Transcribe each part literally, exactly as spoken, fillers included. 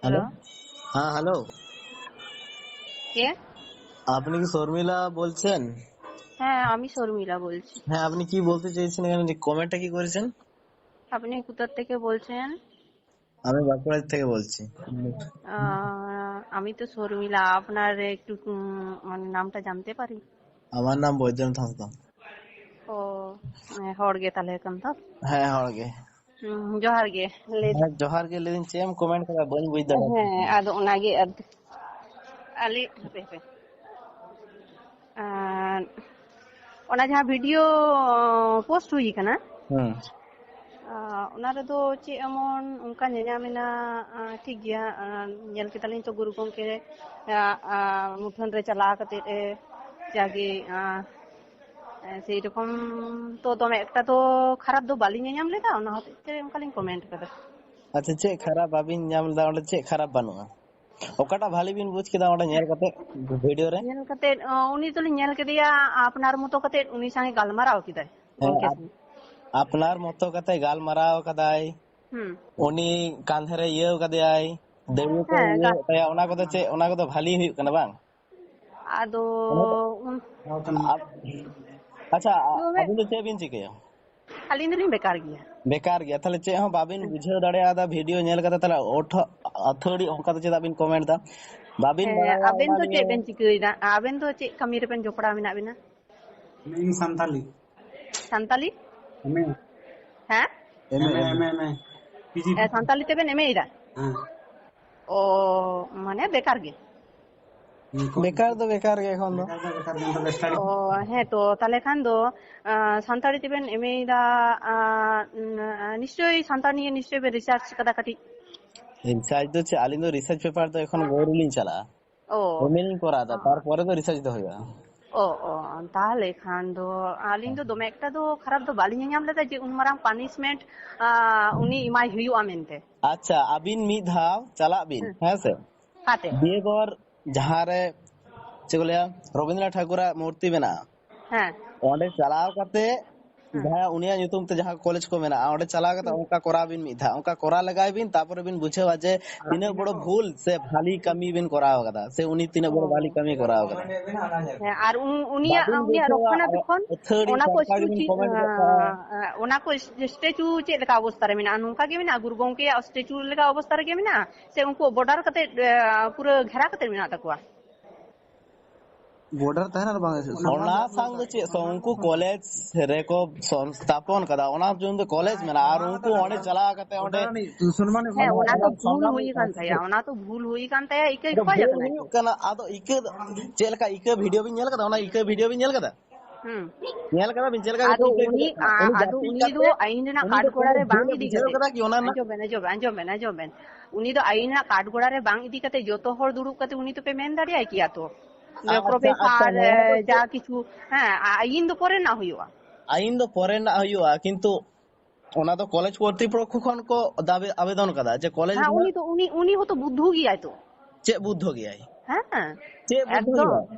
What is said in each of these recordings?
Hello. হ্যাঁ, hello. কে? আপনি কি শর্মিলা বলছেন? হ্যাঁ, আমি শর্মিলা বলছি। হ্যাঁ, আপনি কি বলতে চেয়েছেন এখানে? কমেন্টটা কি করেছেন? আপনি কোথা থেকে বলছেন? আমি বাঁকুড়া থেকে বলছি। আহ, আমি তো শর্মিলা, আপনার একটু, উম, মানে, নামটা জানতে পারি? আমার নাম ᱵᱳᱭᱫᱳᱱᱟᱛᱷ ᱦᱟᱸᱥᱫᱟ᱾ ᱚ, ᱦᱮᱸ, ᱦᱚᱲ ᱜᱮ ᱛᱟᱦᱞᱮ ᱠᱟᱱ ᱫᱚ᱾ ᱦᱮᱸ, ᱦᱚᱲ ᱜᱮ᱾ ᱦᱩᱸ, ᱡᱚᱦᱟᱨ ᱜᱮ᱾ ᱞᱟᱹᱭ ᱦᱮᱸ, ᱡᱚᱦᱟᱨ ᱜᱮ᱾ ᱞᱟᱹᱭᱫᱟᱹᱧ, ᱪᱮᱫ ᱮᱢ ᱠᱚᱢᱮᱱᱴ ᱠᱟᱫᱟ? ᱵᱟᱹᱧ ᱵᱩᱡᱽ ᱫᱟᱲᱮᱭᱟᱜ ᱠᱟᱱᱟ᱾ ᱦᱮᱸ, ᱟᱫᱚ ᱚᱱᱟᱜᱮ ᱟᱨ-, ᱟᱞᱮ, ᱦᱟᱯᱮ, ᱦᱟᱯᱮ᱾ ᱟᱨ ᱚᱱᱟ ᱡᱟᱦᱟᱸ ᱵᱷᱤᱰᱤᱭᱳ ᱯᱳᱥᱴ ᱦᱩᱭ ᱠᱟᱱᱟ, ᱦᱩᱸ᱾ ᱟᱨ ᱚᱱᱟ ᱨᱮᱫᱚ ᱪᱮᱫ ᱮᱢᱚᱱ ᱚᱱᱠᱟ ᱧᱮᱧᱟᱢ ᱮᱱᱟ? ᱟᱨ ᱴᱷᱤᱠ ᱜᱮᱭᱟ, ᱟᱨ ᱧᱮᱞ ᱠᱮᱫᱟᱞᱤᱧ ᱛᱚ ᱜᱩᱨᱩ ᱜᱚᱢᱠᱮ, ᱟᱨ, ᱟᱨ ᱢᱩᱴᱷᱟᱹᱱ ᱨᱮ ᱪᱟᱞᱟᱣ ᱠᱟᱛᱮᱫ ᱮ ᱡᱟᱜᱮ, ᱟᱨ, ᱥᱮᱭ ᱨᱚᱠᱚᱢ ᱛᱚ ᱫᱚᱢᱮ ᱮᱠᱴᱟ ᱫᱚ ᱠᱷᱟᱨᱟᱯ ᱫᱚ ᱵᱟᱹᱞᱤᱧ ᱧᱮᱧᱟᱢ ᱞᱮᱫᱟ, ᱚᱱᱟ ᱦᱚᱛᱮᱡ ᱛᱮ ᱚᱱᱠᱟᱞᱤᱧ ᱠᱚᱢᱮᱱᱴ ᱠᱟᱫᱟ᱾ ᱟᱪᱪᱷᱟ, ᱪᱮᱫ ᱠᱷᱟᱨᱟᱯ ᱵᱟᱵᱤᱱ ᱧᱟᱢ ᱞᱮᱫᱟ? ᱚᱸᱰᱮ ᱪᱮᱫ ᱠᱷᱟᱨᱟᱯ ᱵᱟᱹᱱᱩᱜᱼᱟ? ᱚᱠᱟᱴᱟᱜ ᱵᱷᱟᱞᱤ ᱵᱤᱱ ᱵᱩᱡ ᱠᱮᱫᱟ ᱚᱸᱰᱮ ᱧᱮᱞ ᱠᱟᱛᱮ, ᱵᱷᱤᱰᱤᱭᱳ ᱨᱮ? ᱧᱮᱞ ᱠᱟᱛᱮ, ᱚ, ᱩᱱᱤ ᱫᱚᱞᱤᱧ ᱧᱮᱞ ᱠᱮᱫᱮᱭᱟ, ᱟᱯᱱᱟᱨ ᱢᱚᱛᱚ ᱠᱟᱛᱮ ᱩᱱᱤ ᱥᱟᱶᱮ ᱜᱟᱞᱢᱟᱨᱟᱣ ᱠᱮᱫᱟᱭ, ᱦᱮᱸ, ᱜᱚᱢᱠᱮ ᱟᱯ-, ᱥᱟᱶ᱾ ᱟᱯᱱᱟᱨ ᱢᱚᱛᱚ ᱠᱟᱛᱮ ᱜᱟᱞᱢᱟᱨᱟᱣ ᱠᱟᱫᱟᱭ᱾ ᱦᱩᱸ᱾ ᱩᱱᱤ ᱠᱟᱸᱫᱷᱮ ᱨᱮ ᱤᱭᱟᱹ ᱠᱟᱫᱮᱭᱟᱭ, ᱫᱟᱹᱣᱲᱟᱹ ᱠᱚ ᱦᱮᱸ, ᱤᱭᱟᱹ ᱜᱟ- ᱠᱟᱫ ᱛᱟᱭᱟ, ᱚᱱᱟ ᱠᱚᱫᱚ ᱪᱮᱫ, ᱚᱱᱟ ᱠᱚᱫᱚ ᱵᱷᱟᱞᱤ ᱦᱩᱭᱩᱜ ᱠᱟᱱᱟ ᱵᱟᱝ? ᱟᱫᱚ ᱚᱱᱟ ᱫᱚ ᱩᱱ- ᱟᱯ-, ᱟᱪᱪᱷᱟ, ᱟ-, ᱛᱚᱵᱮ ᱟᱹᱵᱤᱱ ᱫᱚ ᱪᱮᱫ ᱵᱤᱱ ᱪᱤᱠᱟᱹᱭᱟ? ᱟᱹᱞᱤᱧ ᱫᱚᱞᱤᱧ ᱵᱮᱠᱟᱨ ᱜᱮᱭᱟ᱾ ᱵᱮᱠᱟᱨ ᱜᱮᱭᱟ, ᱛᱟᱦᱞᱮ ᱪᱮᱫ ᱦᱚᱸ ᱵᱟᱵᱤᱱ ᱵᱩᱡᱷᱟᱹᱣ ᱫᱟᱲᱮᱭᱟᱫᱟ ᱵᱷᱤᱰᱤᱭᱳ ᱧᱮᱞ ᱠᱟᱛᱮ? ᱛᱟᱦᱞᱮ ᱚᱴᱷᱚ-, ᱟᱹᱛᱷᱟᱹᱲᱤ ᱚᱱᱠᱟ ᱫᱚ ᱪᱮᱫᱟᱜ ᱵᱤᱱ ᱠᱚᱢᱮᱱᱴ ᱫᱟ? ᱵᱟᱵᱤᱱ ᱦᱮᱸ, ᱵᱟᱲᱟᱭᱟ ᱟᱵᱮᱱ ᱚᱱᱟ ᱫᱚ ᱱᱤᱭᱮ᱾ ᱪᱮᱫ ᱵᱮᱱ ᱪᱤᱠᱟᱹᱭᱮᱫᱟ? ᱟᱵᱮᱱ ᱫᱚ ᱪᱮᱫ ᱠᱟᱹᱢᱤ ᱨᱮᱵᱮᱱ ᱡᱚᱯᱲᱟᱣ ᱢᱮᱱᱟᱜ ᱵᱮᱱᱟ? ᱤᱧ ᱥᱟᱱᱛᱟᱞᱤ᱾ ᱥᱟᱱᱛᱟᱞᱤ? ᱮᱢ ᱮ᱾ ᱦᱮᱸ? ᱮᱢ ᱮ, ᱮᱢ ᱮ, ᱮᱢ ᱮ᱾ P G. ᱮ, ᱥᱟᱱᱛᱟᱞᱤ ᱛᱮᱵᱮᱱ ᱮᱢ ᱮᱭᱮᱫᱟ? ᱦᱮᱸ᱾ ᱚ, ᱢᱟᱱᱮ ᱵᱮᱠᱟᱨ ᱜᱮ? ᱦᱮᱸ, ᱠᱚ- ᱵᱮᱠᱟᱨ ᱫᱚ ᱵᱮᱠᱟᱨ ᱜᱮ ᱮᱠᱷᱚᱱ ᱫᱚ᱾ ᱵᱮᱠᱟᱨ ᱫᱚ ᱵᱮᱠᱟᱨ ᱜᱮ, ᱱᱤᱛᱚᱜ ᱫᱚ ᱥᱴᱟᱰᱤ᱾ ᱚ, ᱦᱮᱸ ᱛᱚ, ᱛᱟᱦᱞᱮ ᱠᱷᱟᱱ ᱫᱚ, ᱟᱸ, ᱥᱟᱱᱛᱟᱲᱤ ᱛᱮᱵᱮᱱ ᱮᱢ ᱮᱭᱮᱫᱟ, ᱟᱸ, ᱱᱤᱥᱪᱳᱭ ᱥᱟᱱᱛᱟᱲ ᱱᱤᱭᱮ ᱱᱤᱥᱪᱳᱭ ᱵᱮᱱ ᱨᱤᱥᱟᱨᱪ ᱠᱟᱫᱟ ᱠᱟᱹᱴᱤᱡ? ᱨᱤᱥᱟᱨᱪ ᱫᱚ ᱪᱮᱫ, ᱟᱹᱞᱤᱧ ᱫᱚ ᱨᱨᱤᱥᱟᱨᱪ ᱯᱮᱯᱟᱨ ᱫᱚ ᱮᱠᱷᱚᱱ ᱵᱟᱹᱣᱨᱤ ᱞᱤᱧ ᱪᱟᱞᱟᱜᱼᱟ᱾ ᱚ᱾ ᱮᱢ ᱮ ᱞᱤᱧ ᱠᱚᱨᱟᱣ ᱮᱫᱟ, ᱚ᱾ ᱛᱟᱨᱯᱚᱨᱮ ᱫᱚ ᱨᱤᱥᱟᱨᱪ ᱫᱚ ᱦᱩᱭᱩᱜᱼᱟ᱾ ᱚ, ᱚ, ᱛᱟᱦᱞᱮ ᱠᱷᱟᱱ ᱫᱚ ᱟᱹᱞᱤᱧ ᱫᱚ ᱫᱚᱢᱮ ᱮᱠᱴᱟ ᱫᱚ ᱠᱷᱟᱨᱟᱯ ᱫᱚ ᱵᱟᱹᱞᱤᱧ ᱧᱮᱧᱟᱢ ᱞᱮᱫᱟ ᱡᱮ ᱩᱱ ᱢᱟᱨᱟᱝ ᱯᱟᱱᱤᱥᱢᱮᱱᱴ, ᱟᱸ, ᱩᱱᱤ ᱮᱢᱟᱭ ᱦᱩᱭᱩᱜᱼᱟ ᱢᱮᱱᱛᱮ᱾ ᱟᱪᱪᱷᱟ, ᱟᱹᱵᱤᱱ ᱢᱤᱫ ᱫᱷᱟᱣ ᱪᱟᱞᱟᱜ ᱵᱤᱱ, ᱦᱮᱸ᱾ ᱦᱮᱸ ᱥᱮ? ᱚᱠᱟᱛᱮ? ᱫᱤᱭᱮ ᱯᱚᱨ ᱡᱟᱦᱟᱸ ᱨᱮ, ᱪᱮᱫ ᱠᱚ ᱞᱟᱹᱭᱟ, ᱨᱚᱵᱤᱱᱫᱨᱚᱱᱟᱛᱷ ᱴᱷᱟᱠᱩᱨᱟᱜ ᱢᱩᱨᱛᱤ ᱢᱮᱱᱟᱜᱼᱟ, ᱦᱮᱸ᱾ ᱚᱸᱰᱮ ᱪᱟᱞᱟᱣ ᱠᱟᱛᱮ ᱡᱟᱦᱟᱸ ᱩᱱᱤᱭᱟᱜ ᱧᱩᱛᱩᱢ ᱛᱮ ᱡᱟᱦᱟᱸ ᱠᱚᱞᱮᱡᱽ ᱠᱚ ᱢᱮᱱᱟᱜᱼᱟ, ᱚᱸᱰᱮ ᱪᱟᱞᱟᱣ ᱠᱟᱛᱮ ᱚᱱᱠᱟ ᱠᱚᱨᱟᱣ ᱵᱤᱱ ᱢᱤᱫ ᱫᱷᱟᱣ, ᱚᱱᱠᱟ ᱠᱚᱨᱟᱣ ᱞᱮᱜᱟᱭ ᱵᱤᱱ, ᱛᱟᱯᱚᱨᱮ ᱵᱤᱱ ᱵᱩᱡᱷᱟᱹᱣᱟ ᱡᱮ ᱛᱤᱱᱟᱹᱜ ᱵᱚᱲᱚ ᱵᱷᱩᱞ ᱥᱮ ᱵᱷᱟᱞᱤ ᱠᱟᱹᱢᱤ ᱵᱤᱱ ᱠᱚᱨᱟᱣ ᱠᱟᱫᱟ, ᱥᱮ ᱩᱱᱤ ᱛᱤᱱᱟᱹᱜ ᱵᱚᱲᱚ ᱵᱷᱟᱞᱤ ᱠᱟᱹᱢᱤ ᱠᱚᱨᱟᱣ ᱠᱟᱫᱟ᱾ ᱦᱮᱸ, ᱟᱨ ᱩᱱ- ᱩᱱᱤᱭᱟᱜ ᱵᱟᱵᱤᱱ ᱩᱱᱤᱭᱟᱜ ᱵᱩᱡᱷᱟᱹᱣᱟ, ᱨᱚᱠᱠᱷᱚᱱᱟᱵᱮᱠᱠᱷᱚᱱ, ᱟᱹᱛᱷᱟᱹᱲᱤ ᱚᱱᱟ ᱠᱚ ᱥᱟᱨᱠᱟ ᱜᱮᱵᱤᱱ ᱪᱮᱫ, comment ᱜᱚᱫ ᱠᱟᱜᱼᱟ᱾ ᱟᱸ, ᱚᱱᱟ ᱠᱚ ᱥᱴᱮᱪᱩ ᱪᱮᱫ ᱞᱮᱠᱟ ᱚᱵᱚᱥᱛᱟ ᱨᱮ ᱢᱮᱱᱟᱜᱼᱟ? ᱱᱚᱝᱠᱟ ᱜᱮ ᱢᱮᱱᱟᱜᱼᱟ, ᱜᱩᱨᱩ ᱜᱚᱝᱠᱮᱭᱟᱜ ᱥᱴᱮᱪᱩ ᱞᱮᱠᱟ ᱚᱵᱚᱥᱛᱟ ᱨᱮᱜᱮ ᱢᱮᱱᱟᱜᱼᱟ, ᱥᱮ ᱩᱱᱠᱩ ᱵᱚᱰᱟᱨ ᱠᱟᱛᱮ, ᱟᱸ, ᱯᱩᱨᱟᱹ ᱜᱷᱮᱨᱟ ᱠᱟᱛᱮ ᱢᱮᱱᱟᱜ ᱛᱟᱠᱚᱣᱟ? ᱵᱚᱰᱟᱨ ᱛᱟᱦᱮᱱᱟ ᱟᱨ ᱵᱟᱝ ᱮᱥᱮᱫ ᱥᱟᱱᱟᱢ ᱚᱱᱟ ᱥᱟᱝ ᱫᱚ ᱪᱮᱫ ᱥᱚ-, ᱩᱱᱠᱩ ᱠᱚᱞᱮᱡᱽ ᱨᱮᱠᱚ ᱥᱚᱝᱥᱛᱷᱟᱯᱚᱱ ᱠᱟᱫᱟ, ᱚᱱᱟ ᱡᱩᱫᱤ ᱠᱚᱞᱮᱡᱽ ᱢᱮᱱᱟᱜᱼᱟ ᱟᱨ ᱩᱱᱠᱩ ᱚᱸᱰᱮ ᱪᱟᱞᱟᱣ ᱠᱟᱛᱮ ᱚᱸᱰᱮ ᱥᱚᱱᱢᱟᱱ ᱦᱮᱸ, ᱚᱱᱟ ᱫᱚ ᱵᱷᱩᱞ ᱦᱩᱭ ᱟᱠᱟᱱ ᱛᱟᱭᱟ, ᱚᱱᱟ ᱫᱚ ᱵᱷᱩᱞ ᱦᱩᱭ ᱟᱠᱟᱱ ᱛᱟᱭᱟ, ᱤᱠᱟᱹ ᱟᱫᱚ ᱠᱷᱚᱡ ᱵᱷᱩᱞ ᱠᱟᱱᱟᱭ᱾ ᱦᱩᱭᱩᱜ ᱠᱟᱱᱟ᱾ ᱟᱫᱚ ᱤᱠᱟᱹ ᱪᱮᱫ ᱞᱮᱠᱟ ᱤᱠᱟᱹ ᱵᱷᱤᱰᱤᱭᱳ ᱵᱤᱱ ᱧᱮᱞ ᱠᱟᱫᱟ? ᱚᱱᱟ ᱤᱠᱟᱹ ᱵᱷᱤᱰᱤᱭᱳ ᱵᱤᱱ ᱧᱮᱞ ᱠᱟᱫᱟ? ᱦᱩᱸ᱾ ᱧᱮᱞ ᱠᱟᱫᱟ ᱵᱤᱱ ᱪᱮᱫ ᱞᱮᱠᱟ ᱠᱟᱛᱮ ᱟᱫᱚ ᱤᱠᱟᱹ ᱩᱱᱤ, ᱠᱟᱫᱟ? ᱟ-, ᱩᱱᱤ ᱟᱫᱚ ᱡᱟᱹᱯᱤᱫ ᱩᱱᱤ ᱫᱚ ᱠᱟᱛᱮ ᱟᱭᱤᱱ ᱨᱮᱱᱟᱜ ᱩᱱᱤ ᱫᱚ ᱠᱟᱴᱜᱚᱲᱟ ᱠᱳᱱᱳ ᱨᱮ ᱵᱟᱝ ᱵᱷᱩᱞᱮ ᱤᱫᱤ ᱵᱩᱡᱷᱟᱹᱣ ᱠᱟᱛᱮ᱾ ᱠᱟᱫᱟ ᱠᱤ ᱚᱱᱟ ᱨᱮᱱᱟᱜ? ᱟᱸᱡᱚᱢ ᱵᱮᱱ, ᱟᱸᱡᱚᱢ ᱵᱮᱱ, ᱟᱸᱡᱚᱢ ᱵᱮᱱ, ᱟᱸᱡᱚᱢ ᱵᱮᱱ, ᱟᱸᱡᱚᱢ ᱵᱮᱱ, ᱟᱸᱡᱚᱢ ᱵᱮᱱ, ᱟᱸᱡᱚᱢ ᱵᱮᱱ, ᱟᱸᱡᱚᱢ ᱵᱮᱱ, ᱟᱸᱡᱚᱢ ᱵᱮᱱ᱾ ᱩᱱᱤ ᱫᱚ ᱟᱭᱤᱱ ᱨᱮᱱᱟᱜ ᱠᱟᱴᱜᱚᱲᱟ ᱨᱮ ᱵᱟᱝ ᱤᱫᱤ ᱠᱟᱛᱮ ᱡᱚᱛᱚ ᱦᱚᱲ ᱫᱩᱲᱩᱵ ᱠᱟᱛᱮ ᱩᱱᱤ ᱫᱚᱯᱮ ᱢᱮᱱ ᱫᱟᱲᱮᱭᱟᱭ ᱠᱮᱭᱟ ᱛᱚ? ᱟᱪᱪᱷᱟ, ᱯᱨᱚᱯᱷᱮᱥᱟᱨ, ᱟᱪᱪᱷᱟ, ᱱᱚᱣᱟ ᱫᱚ ᱮ, ᱡᱟ ᱠᱤᱪᱷᱩ, ᱦᱮᱸ, ᱟ-, ᱟᱭᱤᱱ ᱫᱚ ᱯᱚᱨᱮ ᱨᱮᱱᱟᱜ ᱦᱩᱭᱩᱜᱼᱟ᱾ ᱟᱭᱤᱱ ᱫᱚ ᱯᱚᱨᱮ ᱨᱮᱱᱟᱜ ᱦᱩᱭᱩᱜᱼᱟ, ᱠᱤᱱᱛᱩ ᱚᱱᱟ ᱫᱚ ᱠᱚᱞᱮᱡᱽ ᱠᱚᱨᱛᱨᱤᱯᱚᱠᱠᱷᱚ ᱠᱷᱚᱱ ᱠᱚ ᱫᱟᱵᱤ, ᱟᱵᱮᱫᱚᱱ ᱠᱟᱫᱟ ᱡᱮ ᱠᱚᱞᱮᱡᱽ ᱦᱮᱸ, ᱨᱮᱱᱟᱜ ᱩᱱᱤ ᱫᱚ, ᱩᱱᱤ, ᱩᱱᱤ ᱦᱚᱸᱛᱚ ᱵᱩᱫᱽᱫᱷᱩ ᱜᱮᱭᱟᱭ ᱛᱚ᱾ ᱪᱮᱫ ᱵᱩᱫᱽᱫᱷᱚ ᱜᱮᱭᱟᱭ? ᱦᱮᱸ, ᱪᱮᱫ ᱵᱩᱫᱽᱫᱷᱚ ᱮᱠᱫᱚᱢ᱾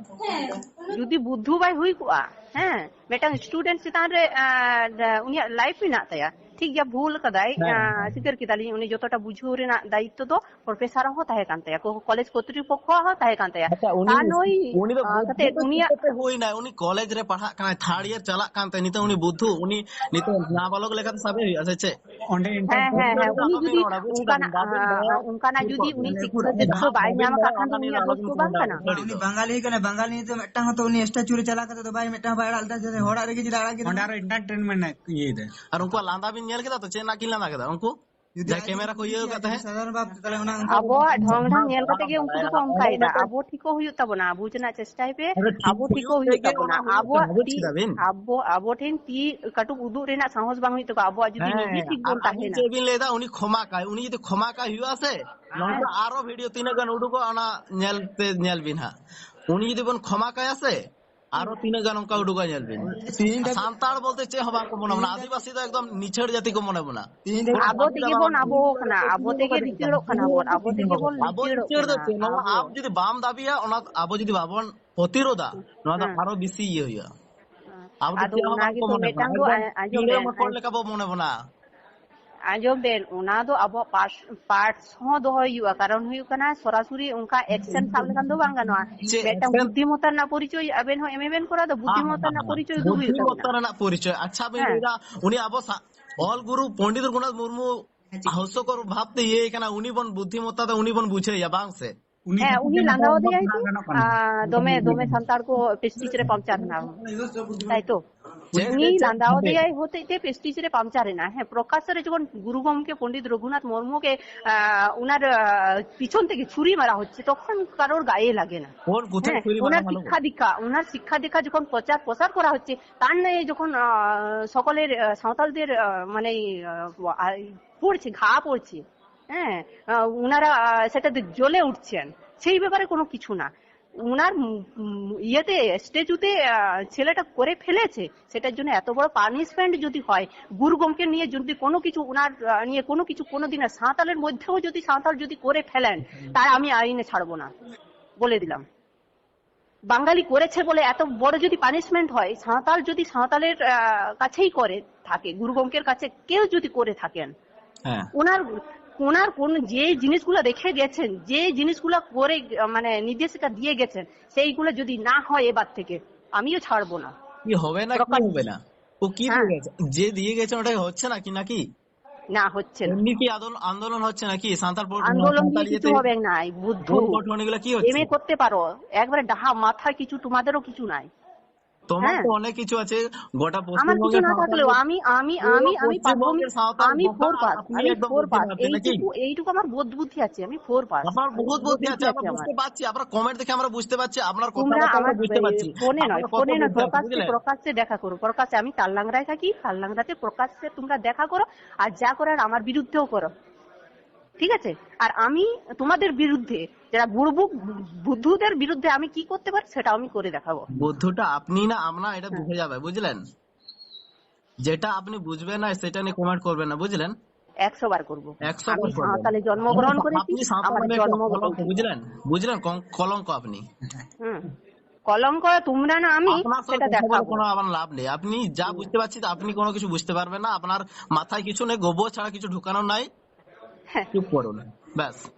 ᱦᱩᱭᱩᱜᱼᱟ? ᱡᱩᱫᱤ ᱵᱩᱫᱽᱫᱷᱩ ᱵᱟᱭ ᱦᱩᱭ ᱠᱚᱜᱼᱟ, ᱦᱮᱸ, ᱢᱤᱫᱴᱟᱝ ᱥᱴᱩᱰᱮᱱᱴ ᱪᱮᱛᱟᱱ ᱨᱮ, ᱟᱸ, ᱩᱱᱤᱭᱟᱜ ᱞᱟᱭᱤᱯᱷ ᱢᱮᱱᱟᱜ ᱛᱟᱭᱟ, ᱴᱷᱤᱠ ᱜᱮᱭᱟ, ᱵᱷᱩᱞ ᱠᱟᱫᱟᱭ, ᱦᱮᱸ᱾ ᱟᱸ, ᱥᱤᱠᱟᱹᱨ ᱠᱮᱫᱟᱞᱤᱧ, ᱩᱱᱤ ᱡᱚᱛᱚᱴᱟ ᱵᱩᱡᱷᱟᱹᱣ ᱨᱮᱱᱟᱜ ᱫᱟᱭᱤᱛᱛᱚ ᱫᱚ ᱯᱨᱚᱯᱷᱮᱥᱟᱨ ᱦᱚᱸ ᱛᱟᱦᱮᱸ ᱠᱟᱱ ᱛᱟᱭᱟ, ᱠᱚ-, ᱠᱚᱞᱮᱡᱽ ᱠᱚᱨᱛᱨᱤᱯᱚᱠᱠᱷᱚ ᱦᱚᱸ ᱛᱟᱦᱮᱸ ᱠᱟᱱ ᱛᱟᱭᱟ᱾ ᱟᱪᱪᱷᱟ, ᱩᱱᱤ, ᱟᱨ ᱱᱩᱭ, ᱩᱱᱤ ᱫᱚ ᱟᱸ, ᱵᱩᱫᱽᱫᱷᱩ ᱠᱟᱛᱮ ᱫᱚ ᱩᱱᱤᱭᱟᱜ ᱪᱤᱠᱟᱹᱛᱮ ᱦᱩᱭᱱᱟᱭ? ᱩᱱᱤ ᱠᱚᱞᱮᱡᱽ ᱨᱮ ᱯᱟᱲᱦᱟᱜ ᱠᱟᱱᱟᱭ, ᱛᱷᱟᱨᱰ ᱤᱭᱟᱨ ᱪᱟᱞᱟᱜ ᱠᱟᱱ ᱛᱟᱭ, ᱱᱤᱛᱚᱜ ᱩᱱᱤ ᱵᱩᱫᱽᱫᱷᱩ, ᱩᱱᱤ ᱱᱤᱛᱚᱜ ᱱᱟᱵᱟᱞᱚᱠ ᱞᱮᱠᱟᱛᱮ ᱥᱟᱵᱮ ᱦᱩᱭᱩᱜᱼᱟ ᱥᱮ ᱪᱮᱫ? ᱚᱸᱰᱮ ᱦᱮᱸ, ᱦᱮᱸ, ᱦᱮᱸ, ᱩᱱᱤ ᱟᱞᱚᱵᱤᱱ ᱡᱩᱫᱤ ᱨᱚᱲᱟ, ᱵᱩᱡᱽ ᱚᱱᱠᱟᱱᱟᱜ, ᱠᱮᱫᱟᱵᱤᱱ? ᱵᱟᱵᱤᱱ ᱵᱟᱲᱟᱭᱟ, ᱟᱸ, ᱚᱱᱠᱟᱱᱟᱜ ᱡᱩᱫᱤ ᱩᱱᱤ ᱡᱟᱦᱟᱸ ᱥᱤᱠᱠᱷᱟ ᱵᱟᱵᱤᱱ ᱫᱤᱠᱠᱷᱟ ᱵᱟᱭ ᱵᱟᱲᱟᱭᱟ, ᱧᱟᱢ ᱟᱠᱟᱫ ᱚᱱᱟ ᱠᱷᱟᱱ ᱫᱚ ᱱᱤᱭᱮ ᱩᱱᱤᱭᱟᱜ ᱫᱳᱥ ᱟᱞᱚᱵᱤᱱ ᱫᱚ ᱵᱟᱝ ᱠᱚᱢᱮᱱᱴᱟ, ᱠᱟᱱᱟ᱾ ᱟᱹᱛᱷᱟᱹᱲᱤ ᱩᱱᱤ ᱫᱚ᱾ ᱵᱟᱝᱜᱟᱞᱤ ᱠᱟᱱᱟ, ᱵᱟᱝᱜᱟᱞᱤ ᱱᱤᱛᱚᱜ ᱢᱤᱫᱴᱟᱝ ᱦᱚᱸᱛᱚ ᱩᱱᱤ ᱥᱴᱮᱪᱩ ᱨᱮ ᱪᱟᱞᱟᱣ ᱠᱟᱛᱮ ᱫᱚ ᱵᱟᱭ, ᱢᱤᱫᱴᱟᱝ ᱦᱚᱸ ᱵᱟᱭ ᱟᱲᱟᱜ ᱞᱮᱫᱟ, ᱡᱮ ᱦᱚᱲᱟᱜ ᱨᱮᱜᱮ ᱡᱩᱫᱤ ᱟᱲᱟᱜ ᱠᱮᱫᱟ᱾ ᱚᱸᱰᱮ ᱟᱨᱚ ᱮᱱᱴᱟᱨᱴᱮᱱᱢᱮᱱᱴ ᱤᱭᱟᱹᱭ ᱫᱟ᱾ ᱟᱨ ᱩᱱᱠᱩᱣᱟᱜ ᱞᱟᱸᱫᱟ ᱵᱤᱱ ᱧᱮᱞ ᱠᱮᱫᱟ ᱛᱚ, ᱪᱮᱫ ᱨᱮᱱᱟᱜ ᱠᱤᱱ ᱞᱟᱸᱫᱟ ᱠᱮᱫᱟ ᱩᱱᱠᱩ? ᱡᱩᱫᱤ ᱡᱟᱦᱟᱸᱭ ᱟᱡ ᱠᱮᱢᱮᱨᱟ ᱠᱚ ᱤᱭᱟᱹ ᱟᱠᱟᱫ ᱛᱟᱦᱮᱸᱫ᱾ ᱥᱟᱫᱷᱟᱨᱚᱱ ᱵᱷᱟᱵ ᱛᱮ ᱛᱟᱦᱞᱮ ᱚᱱᱟ ᱚᱱᱠᱟ ᱜᱮ ᱟᱵᱚᱣᱟᱜ ᱵᱩᱡᱷᱟᱹᱜ ᱰᱷᱚᱝ ᱠᱟᱱᱟ᱾ ᱰᱷᱟᱝ ᱧᱮᱞ ᱠᱟᱛᱮ ᱜᱮ ᱩᱱᱠᱩ ᱫᱚᱠᱚ ᱚᱱᱠᱟᱭᱮᱫᱟ᱾ ᱚᱸᱰᱮ ᱟᱵᱚ ᱴᱷᱤᱠ ᱠᱚ ᱦᱩᱭᱩᱜ ᱛᱟᱵᱚᱱᱟ, ᱟᱵᱚ ᱡᱮᱱᱟᱜ ᱪᱮᱥᱴᱟᱭ ᱯᱮ, ᱟᱫᱚ ᱴᱷᱤᱠ ᱟᱵᱚ ᱴᱷᱤᱠ ᱠᱚ ᱦᱩᱭᱩᱜ ᱦᱩᱭᱩᱜ ᱛᱮᱜᱮ ᱚᱱᱟ ᱛᱟᱵᱚᱱᱟ, ᱦᱩᱭᱩᱜ ᱠᱟᱱᱟ, ᱟᱵᱚᱣᱟᱜ ᱵᱩᱡᱽ ᱛᱤ, ᱠᱮᱫᱟ ᱵᱤᱱ? ᱟᱵᱚ, ᱟᱵᱚ ᱴᱷᱮᱱ ᱛᱤ ᱠᱟᱹᱴᱩᱵ ᱩᱫᱩᱜ ᱨᱮᱱᱟᱜ ᱥᱟᱦᱚᱥ ᱵᱟᱝ ᱦᱩᱭᱩᱜ ᱛᱟᱠᱚᱣᱟ, ᱟᱵᱚᱣᱟᱜ ᱡᱩᱫᱤ ᱦᱮᱸ, ᱱᱤᱡᱮ ᱴᱷᱤᱠ ᱟᱨ ᱵᱚᱱ ᱟᱹᱵᱤᱱ ᱛᱟᱦᱮᱱᱟ᱾ ᱪᱮᱫ ᱵᱤᱱ ᱞᱟᱹᱭᱫᱟ? ᱩᱱᱤ ᱠᱷᱚᱢᱟ ᱠᱟᱭ, ᱩᱱᱤ ᱡᱩᱫᱤ ᱠᱷᱚᱢᱟ ᱠᱟᱭ ᱦᱩᱭᱩᱜᱼᱟ ᱥᱮ, ᱱᱚᱝᱠᱟ ᱟᱨᱚ ᱵᱷᱤᱰᱤᱭᱳ ᱛᱤᱱᱟᱹᱜ ᱜᱟᱱ ᱩᱰᱩᱠᱚᱜᱼᱟ, ᱚᱱᱟ ᱧᱮᱞ ᱛᱮ, ᱧᱮᱞ ᱵᱤᱱ ᱦᱟᱸᱜ᱾ ᱩᱱᱤ ᱡᱩᱫᱤ ᱵᱚᱱ ᱠᱷᱚᱢᱟ ᱠᱟᱭᱟ ᱥᱮ, ᱟᱨᱚ ᱛᱤᱱᱟᱹᱜ ᱜᱟᱱ ᱚᱱᱠᱟ ᱩᱰᱩᱠᱚᱜᱼᱟ, ᱧᱮᱞ ᱵᱤᱱ᱾ ᱛᱤᱦᱤᱧ ᱫᱷᱟᱹᱵᱤᱡ ᱥᱟᱱᱛᱟᱲ ᱵᱚᱞᱛᱮ ᱪᱮᱫ ᱦᱚᱸ ᱵᱟᱝ ᱠᱚ ᱢᱚᱱᱮ ᱵᱚᱱᱟ, ᱟᱹᱫᱤᱵᱟᱹᱥᱤ ᱫᱚ ᱮᱠᱫᱚᱢ ᱱᱤᱪᱷᱟᱹᱲ ᱡᱟᱹᱛᱤ ᱠᱚ ᱢᱚᱱᱮ ᱵᱚᱱᱟ᱾ ᱛᱤᱦᱤᱧ ᱫᱷᱟᱹᱵᱤᱡ ᱟᱵᱚ ᱛᱮᱜᱮ ᱵᱚᱱ ᱟᱵᱚ ᱠᱟᱱᱟ, ᱟᱵᱚ ᱛᱮᱜᱮ ᱞᱤᱪᱟᱹᱲᱚᱜ ᱠᱟᱱᱟ ᱵᱚᱱ, ᱟᱵᱚ ᱛᱮᱜᱮ ᱵᱚᱱ ᱟᱵᱚ ᱞᱤᱪᱟᱹᱲᱚᱜ ᱞᱤᱪᱟᱹᱲ ᱫᱚ ᱠᱟᱱᱟ᱾ ᱪᱮᱫ? ᱱᱚᱣᱟ ᱟᱵᱚ᱾ ᱟᱢ ᱡᱩᱫᱤ ᱵᱟᱢ ᱫᱟᱹᱵᱤᱭᱟ, ᱚᱱᱟ ᱟᱵᱚ ᱡᱩᱫᱤ ᱵᱟᱵᱚᱱ ᱯᱨᱚᱛᱤᱨᱳᱫᱟ, ᱱᱚᱣᱟ ᱫᱚ ᱦᱮᱸ᱾ ᱟᱨᱚ ᱵᱮᱥᱤ ᱤᱭᱟᱹ ᱦᱩᱭᱩᱜᱼᱟ᱾ ᱟᱵᱚ ᱫᱚ ᱟᱫᱚ ᱪᱮᱫ ᱦᱚᱸ ᱚᱱᱟ ᱵᱟᱝ ᱠᱚ ᱜᱮᱛᱚ ᱢᱚᱱᱮ ᱵᱚᱱᱟ, ᱢᱤᱫᱴᱟᱝ ᱫᱚ ᱮᱠᱫᱚᱢ ᱟ-, ᱟᱸᱡᱚᱢ ᱠᱤᱲᱟᱹ ᱵᱮᱱ, ᱢᱟᱠᱚᱲ ᱟᱸ-, ᱞᱮᱠᱟ ᱵᱚ ᱢᱚᱱᱮ ᱵᱚᱱᱟ᱾ ᱟᱸᱡᱚᱢ ᱵᱮᱱ, ᱚᱱᱟ ᱫᱚ ᱟᱵᱚᱣᱟᱜ ᱯᱟᱥ-, ᱯᱟᱨᱴᱥ ᱦᱚᱸ ᱫᱚᱦᱚᱭ ᱦᱩᱭᱩᱜᱼᱟ, ᱠᱟᱨᱚᱱ ᱦᱩᱭᱩᱜ ᱠᱟᱱᱟ ᱥᱚᱨᱟᱥᱚᱨᱤ ᱚᱱᱠᱟ ᱮᱠᱥᱮᱱ ᱥᱟᱵ ᱞᱮᱠᱷᱟᱱ ᱫᱚ ᱵᱟᱝ ᱜᱟᱱᱚᱜᱼᱟ᱾ ᱪᱮᱫ ᱢᱤᱫᱴᱟᱝ ᱮᱠᱥᱮᱱ? ᱵᱩᱫᱽᱫᱷᱤᱢᱚᱛᱟ ᱨᱮᱱᱟᱜ ᱯᱚᱨᱤᱪᱚᱭ ᱟᱵᱮᱱ ᱦᱚᱸ ᱮᱢ ᱮ ᱵᱮᱱ ᱠᱚᱨᱟᱣ ᱫᱟ, ᱦᱮᱸ, ᱦᱮᱸ, ᱵᱩᱫᱽᱫᱷᱤᱢᱚᱛᱟ ᱦᱮᱸ, ᱨᱮᱱᱟᱜ ᱦᱮᱸ᱾ ᱯᱚᱨᱤᱪᱚᱭ ᱫᱚ ᱦᱩᱭᱩᱜ ᱵᱩᱫᱽᱫᱷᱤᱢᱚᱛᱟ ᱛᱟᱵᱮᱱᱟ᱾ ᱨᱮᱱᱟᱜ ᱯᱚᱨᱤᱪᱚᱭ᱾ ᱟᱪᱪᱷᱟ, ᱵᱮᱱ ᱦᱮᱸ᱾ ᱞᱟᱹᱭᱫᱟ ᱩᱱᱤ ᱟᱵᱚ ᱥᱟ-, ᱚᱞ ᱜᱩᱨᱩ ᱯᱚᱱᱰᱤᱛ ᱨᱚᱜᱷᱩᱱᱟᱛᱷ ᱢᱩᱨᱢᱩ ᱦᱟᱹᱥᱭᱚᱠᱚᱨ ᱵᱷᱟᱵᱽ ᱛᱮ ᱤᱭᱟᱹᱭ ᱠᱟᱱᱟ, ᱩᱱᱤ ᱵᱚᱱ ᱵᱩᱫᱽᱫᱷᱤᱢᱚᱛᱟ ᱫᱚ ᱩᱱᱤ ᱵᱚᱱ ᱵᱩᱡᱷᱟᱹᱣᱮᱭᱟ, ᱵᱟᱝ ᱥᱮ? ᱩᱱᱤ ᱦᱮᱸ, ᱠᱷᱟᱹᱛᱤᱨ ᱩᱱᱤ ᱛᱮ ᱱᱚᱝᱠᱟ ᱞᱟᱸᱫᱟᱣ ᱵᱚᱱ ᱟᱫᱮᱭᱟᱭ ᱵᱚᱫᱱᱟᱢ ᱛᱚ, ᱜᱟᱱᱚᱜ ᱠᱟᱱᱟ᱾ ᱟᱸ, ᱫᱚᱢᱮ, ᱫᱚᱢᱮ ᱥᱟᱱᱛᱟᱲ ᱠᱚ ᱯᱮᱥᱴᱤᱡᱽ ᱨᱮ ᱯᱟᱢᱪᱟᱨ ᱮᱱᱟ᱾ ᱛᱟᱭ ᱛᱚ? ᱪᱮᱫ? ᱩᱱᱤ ᱪᱮᱫ? ᱞᱟᱸᱫᱟᱣ ᱪᱮᱫ? ᱟᱫᱮᱭᱟᱭ ᱦᱚᱛᱮᱡ ᱛᱮ ᱯᱮᱥᱴᱤᱡᱽ ᱨᱮ ᱯᱟᱢᱪᱟᱨ ᱮᱱᱟ᱾ ᱦᱮᱸ, ᱯᱨᱚᱠᱟᱥ ᱨᱮ ᱡᱚᱠᱷᱚᱱ ᱜᱩᱨᱩ ᱜᱚᱢᱠᱮ ᱯᱚᱱᱰᱤᱛ ᱨᱚᱜᱷᱩᱱᱟᱛᱷ ᱢᱩᱨᱢᱩ ᱜᱮ, ᱟᱸ, ᱩᱱᱟᱨ, ᱟᱸ, ᱯᱤᱪᱷᱚᱱ ᱛᱮᱜᱮ ᱪᱷᱩᱨᱤ ᱢᱟᱨᱟ ᱦᱚᱪᱪᱷᱮ, ᱛᱚᱠᱷᱚᱱ ᱠᱟᱨᱳᱨ গায়ে লাগে না। কোন কোথায় হ্যাঁ, ছুরি মারা ওনার হলো? শিক্ষা দীক্ষা, ওনার শিক্ষা দীক্ষা যখন প্রচার প্রসার করা হচ্ছে, তার নিয়ে যখন, আহ, সকলের, আহ, সাঁওতালদের, আহ, মানে, আহ, আহ, পড়ছে, ঘা পড়ছে, হ্যাঁ, আহ, ওনারা, আহ, সেটাতে জ্বলে উঠছেন, সেই ব্যাপারে কোনো কিছু না। ওনার, উম, উম, ইয়েতে, স্ট্যাচুতে, আহ, ছেলেটা করে ফেলেছে, সেটার জন্য এত বড় পানিশমেন্ট যদি হয়, গুরু গমকে নিয়ে যদি কোনো কিছু ওনার, আহ, নিয়ে কোনো কিছু কোনোদিন সাঁওতালের মধ্যেও যদি সাঁওতাল যদি করে ফেলেন, তার আমি আইনে ছাড়বো না, বলে দিলাম। বাঙালি করেছে বলে এত বড় যদি পানিশমেন্ট হয়, সাঁওতাল যদি সাঁওতালের, আহ, কাছেই করে থাকে, গুরু গমকের কাছে কেউ যদি করে থাকেন, হ্যাঁ। ওনার, ওনার কোন যে জিনিসগুলো রেখে গেছেন, যে জিনিসগুলো করে, আহ, মানে নির্দেশিকা দিয়ে গেছেন, সেইগুলো যদি না হয় এবার থেকে, আমিও ছাড়বো না। কি হবে না, কি প্রকাশ হবে না? ও কি হ্যাঁ। দিয়ে গেছে? যে দিয়ে গেছে ওটাই হচ্ছে না কি নাকি? না, হচ্ছে না। এমনি কি আদল-, আন্দোলন হচ্ছে নাকি? সাঁওতাল পর-, আন্দোলন সাঁওতাল দিয়ে কিছু ইয়েতে হবে নাই, বুদ্ধ। ভুল গঠন এগুলো কি হচ্ছে? এম এ করতে পারো, একবারে ডাহা মাথা কিছু, তোমাদেরও কিছু নাই। তোমার হ্যাঁ। তো অনেক কিছু আছে, গোটা আমার কিছু পশ্চিমবঙ্গের না সাঁওতাল থাকলেও নিয়ে আমি, আমি, পুরো আমি, আমি পশ্চিমবঙ্গের প্রাথমিক, সাঁওতাল আমি গোটা ফোর পাস, আপনি আমি একদম ফোর বুঝতে পাস। পারছেন নাকি? এইটুকু, এইটুকু আমার বোধ বুদ্ধি আছে, আমি ফোর পাস। আপনার আমি বহুত বোধ বুদ্ধি বুদ্ধি আছে, আছে আমরা আমার। বুঝতে পারছি, আপনার কমেন্ট দেখে আমরা বুঝতে পারছি, তোমরা আপনার আমার, কথাবার্তা এ, বুঝতে পারছি, ফোনে আপনার নয়, কথা ফোনে বুঝতে নয়, পারছি, প্রকাশ্যে, বুঝলেন? প্রকাশ্যে দেখা করো, প্রকাশ্যে। আমি তাললাংরায় থাকি, তাললাংরাতে প্রকাশ্যে তোমরা দেখা করো, আর যা করার আমার বিরুদ্ধেও করো, ঠিক আছে? আর আমি তোমাদের বিরুদ্ধে, যারা গুরু বু-, বুদ্ধদের বিরুদ্ধে আমি কি করতে পারি সেটা আমি করে দেখাবো। বুদ্ধটা আপনি না আমরা, এটা হ্যাঁ। বুঝে যাবে, বুঝলেন? যেটা আপনি বুঝবেন না সেটা নিয়ে কমেন্ট করবেন না, বুঝলেন? একশো বার করব। একশো আমি বার করবেন। সাঁওতালে জন্মগ্রহণ আপনি করেছি, সাঁওতাল আমার নামে একটা জন্মগত কলঙ্ক, অধিকার। বুঝলেন? বুঝলেন? কং-, কলঙ্ক আপনি। হুম। কলঙ্ক তুমরা না আমি, আপনার সাথে সেটা কথা বলে দেখাবো। কোনো আমার লাভ নেই। আপনি যা বুঝতে পারছি তা আপনি কোনো কিছু বুঝতে পারবেন না। আপনার মাথায় কিছু নেই, গোবর ছাড়া কিছু ঢুকানো নাই। হ্যাঁ। চুপ করুন, ব্যাস।